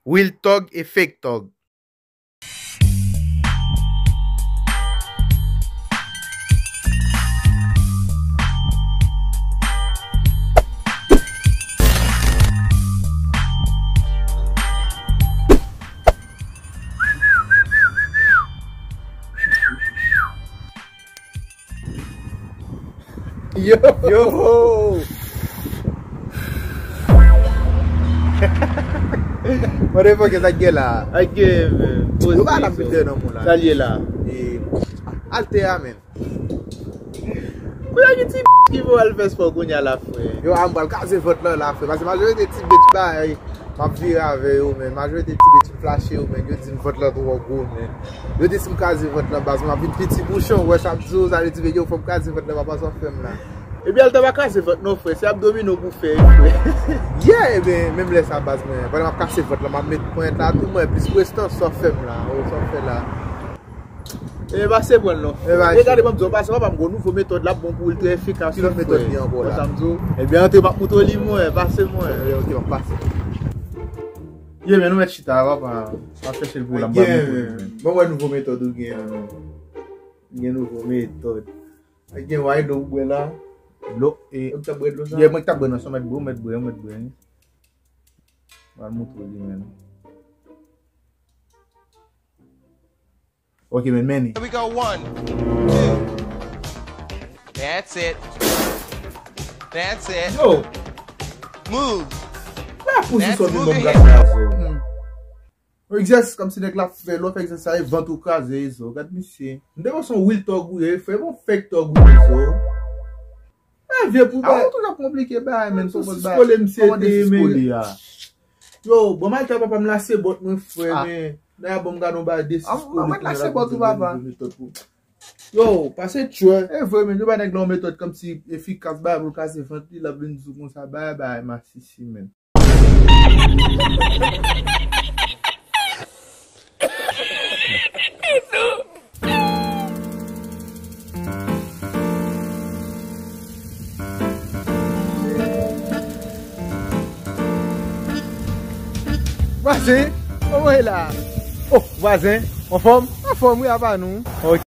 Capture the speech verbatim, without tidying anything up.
Real Thug e Fake Thug. Yo! Yo! Motherfucker, sa k gen la? Sa k gen, man? Yo pa la pite nan moun la. Sa l ye la? E, Altea, man. Kounye a gen ti ki vo al fè spò kounye a la, frè. Yo, a m pral kaze vant lan la, frè. Paske majorite ti bèt bagay, m ap vire avè yo, man. Majorite ti bèt m flache yo, man. Yo di m vant lan twò gwo, man. Yo di si m kaze vant lan, baz, m ap vin piti bouchon. Ou wè sa m di w, sa vle di, yo, fò m kaze vant lan, papa, sa w fè m la. Ebyen, Altea pa kaze vant non, frè. Se abdomino pou fè, frè. Yeah, ebyen, menm lè sa, baz, mwen, pandan m ap kase vant lan, m ap met ponyèt la tou, mwen, plis prestans, sa w fè m la. O, sa w fè la. E pase pran l non. E pase. E gade, ban m di w, pase, papa m gen yon nouvo metòd la, bon pou l trè efikas. Ki lòt metòd li ankò la? Sa m di w. Ebyen, antre, m ap montre w li, mwen, pase mwen. Ok, ok, m ap pase. Ye, men nou mèt chita, papa. M ap chèche l pou w la, m pral montre w li, men. Ban m wè nouvo metòd ou gen an non. Gen nouvo metòd. Gen wine ou bwè la. Dlo, e, ou t ap bwè dlo sa? Ye, mwen k t ap bwè nan, se w mèt bwè, ou mèt bwè, ou mèt bwè. M pral montre w li, men. Ok, men, men. Here we go, one, two. That's it. That's it. Yo! Move. La pou sou sòti bon gras la, so. Egzèsis kòmsi nèg la fè, lè w fè egzèsis sa, e vant ou kraze, e zo. Gad misye. M te panse yon real thug ou ye, frè, bon fake thug ou ye, zo. E vye pou bay. Ou toujou ap konplike bagay, men. Sou sis kole misye te, men. Yo, bon, m al ta papa m lase bòt mwen, frè, men. Dayè, bon, m gade yon bagay de sis kole pou mwen la pou di mwen nouvo metòd pou. Yo, pase tchwè. E vre, men, yo bay nèg la yon metòd kòmsi efikas, bagay pou l kase vant li, l ap vin di w konsa, bagay, bagay, masisi, men. Vwazen, kòman w ye la? Oh, vwazen, anfòm? Anfòm, wi, apa nou? Ok.